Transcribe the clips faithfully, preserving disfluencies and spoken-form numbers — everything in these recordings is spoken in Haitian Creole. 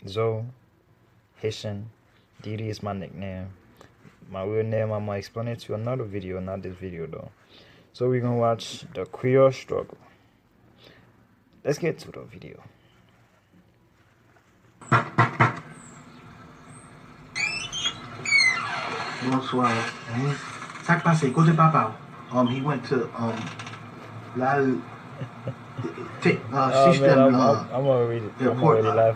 Zo, Haitian, D D is my nickname. My real name, I'ma explain it to you another video, not this video though. So we gonna watch the Creole struggle. Let's get to the video. Bonswa. Sa k pase? Kote papa w? Um, he went to, um, l al take, uh, sistèm nan airport la.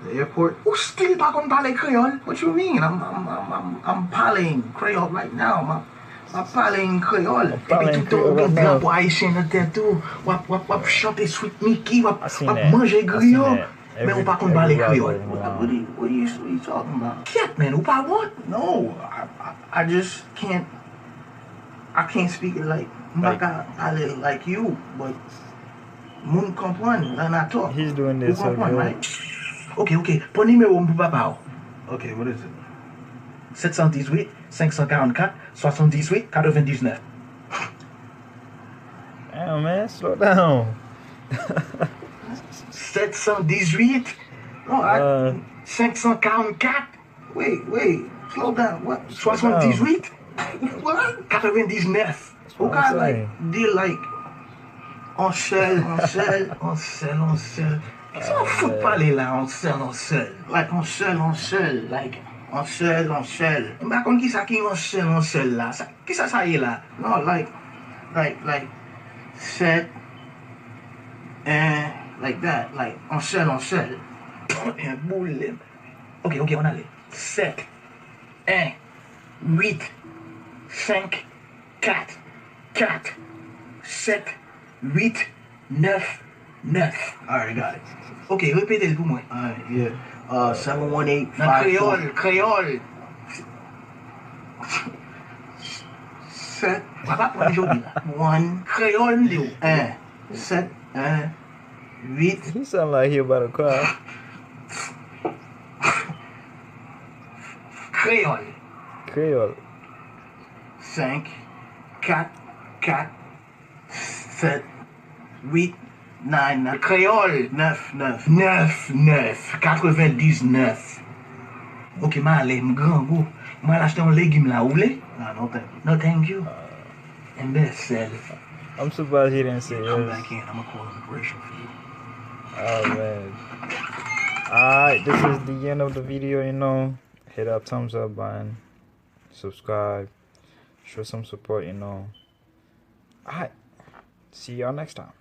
The airport. Ou still pa konn pale kreyòl? What you mean? I'm, I'm, I'm, I'm, I'm parling Creole right now. M ap, m ap pale an kreyòl. Epi toutan ou gen drapo ayisyen nan tèt ou. W ap, w ap, w ap chante Sweet Mickey, w ap, w ap manje griyo. Men ou pa konn pale kreyòl. What, what, you, what you, what you talking about? Kyèt, man, ou pa wont? No, I, I, I just can't, I can't speak it like, m pa ka pale like you, but moun konprann, nan atò. Ou konprann, right? Ok, ok, pran nimewo m pou papa w. Ok, what is it? Sèt san dizuit, senk san karannkat, swasanndizuit, katrevendiznèf. Damn, man, slow down. Sèt san dizuit, non, senk san karannkat. Wait, wait, slow down. What? Swasanndizuit? What? Katrevendiznèf. Ou ka, like, di, like, on sèl, on sèl, on sèl, on sèl. Kisa w fout pale la, on sèl, on sèl? Like, on sèl, on sèl, like, on sèl, on sèl. M pa konn kisa ki on sèl, on sèl la. Sa, kisa sa ye la? Non, like, like, like, sèt, en, like that, like, on sèl, on sèl. En boule. Ok, ok, on ale. Sèt, en, uit, senk, kat, kat, sèt, uit, nèf, nèf. Alright, got it. Ok, repete l pou mwen. Alright, yeah. Uh, seven one eight five four. Nan kreyòl, kreyòl. Sèt. Papa pran jodi la. One. Kreyòl m di w. En. Sèt. En. Uit. He sound like he about to cry. Kreyòl. Kreyòl. Senk, kat, kat, sèt, uit, nine, nine. Kreyòl. Nèf, nèf. Nèf, nèf. Katrevendiznèf. Ok, m ale, m grangou. M al achte yon legim la, ou vle? Ah, no, thank you. No, thank you. Enbèsèl. I'm surprised he didn't say yes. Come back in. I'ma call immigration for you. Oh, man. Alright, this is the end of the video, you know. Hit that thumbs up button. Subscribe. Show some support, you know. Alright. See y'all next time.